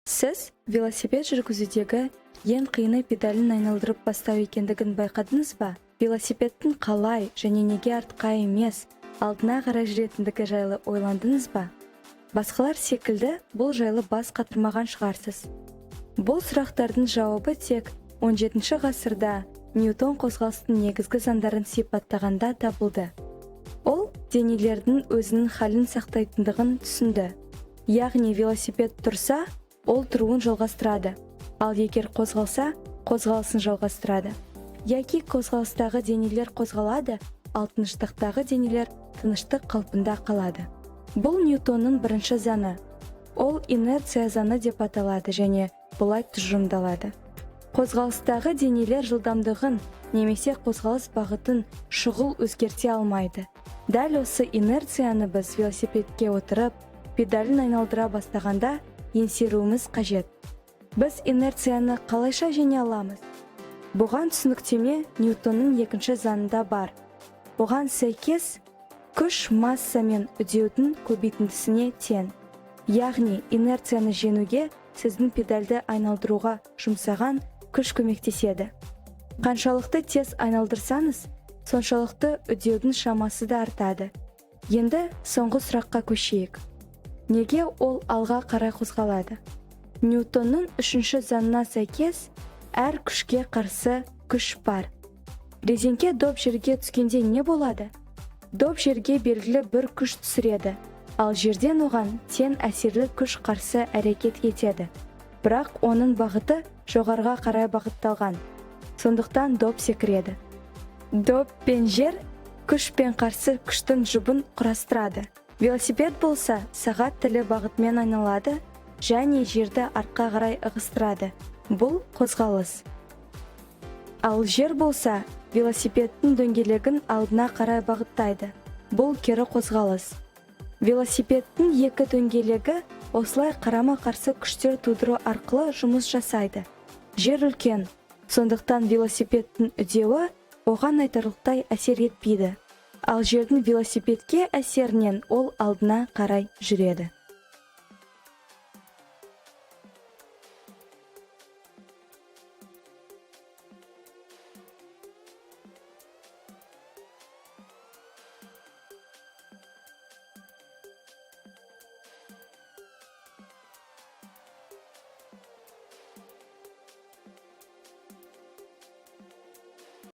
Сіз велосипед жүргізудегі ең қиыны педалін айналдырып бастау екендігін байқадыңыз ба? Велосипедтің қалай және неге артқа емес, алдына қарай жүретіндігі жайлы ойландыңыз ба? Басқалар секілді бұл жайлы бас қатырмаған шығарсыз. Бұл сұрақтардың жауабы тек 17 ғасырда Ньютон қозғалыстың негізгі заңдарын сипаттағанда табылды. Ол денелердің өзінің халін сақтайтындығын түсінді. Яғни велосипед тұрса, ол тұруын жалғастырады, ал егер қозғалса, қозғалысын жалғастырады. Яки қозғалыстағы денелер қозғалады, ал тыныштықтағы денелер тыныштық қалпында қалады. Бұл Ньютонның бірінші заңы. Ол инерция заңы деп аталады және былай тұжырымдалады: қозғалыстағы денелер жылдамдығын немесе қозғалыс бағытын шұғыл өзгерте алмайды. Дәл осы инерцияны біз велосипедке отырып, педалін айналдыра бастағанда еңсеруіміз қажет. Біз инерцияны қалайша жеңе аламыз? Бұған түсініктеме Ньютонның екінші заңында бар. Оған сәйкес, күш масса мен үдеудің көбейтіндісіне тең. Яғни инерцияны жеңуге сіздің педальді айналдыруға жұмсаған күш көмектеседі. Қаншалықты тез айналдырсаңыз, соншалықты үдеудің шамасы да артады. Енді соңғы сұраққа көшейік: неге ол алға қарай қозғалады? Ньютонның үшінші заңына сәйкес, әр күшке қарсы күш бар. Резеңке доп жерге түскенде не болады? Доп жерге белгілі бір күш түсіреді, ал жерден оған тең әсерлі күш қарсы әрекет етеді, бірақ оның бағыты жоғарыға қарай бағытталған, сондықтан доп секіреді. Доп пен жер күш пен қарсы күштің жұбын құрастырады. Велосипед болса, сағат тілі бағытымен айналады және жерді артқа қарай ығыстырады. Бұл қозғалыс. Ал жер болса, велосипедтің дөңгелегін алдына қарай бағыттайды. Бұл кері қозғалыс. Велосипедтің екі дөңгелегі осылай қарама-қарсы күштер тудыру арқылы жұмыс жасайды. Жер үлкен, сондықтан велосипедтің үдеуі оған айтарлықтай әсер етпейді, ал жердің велосипедке әсерінен ол алдына қарай жүреді.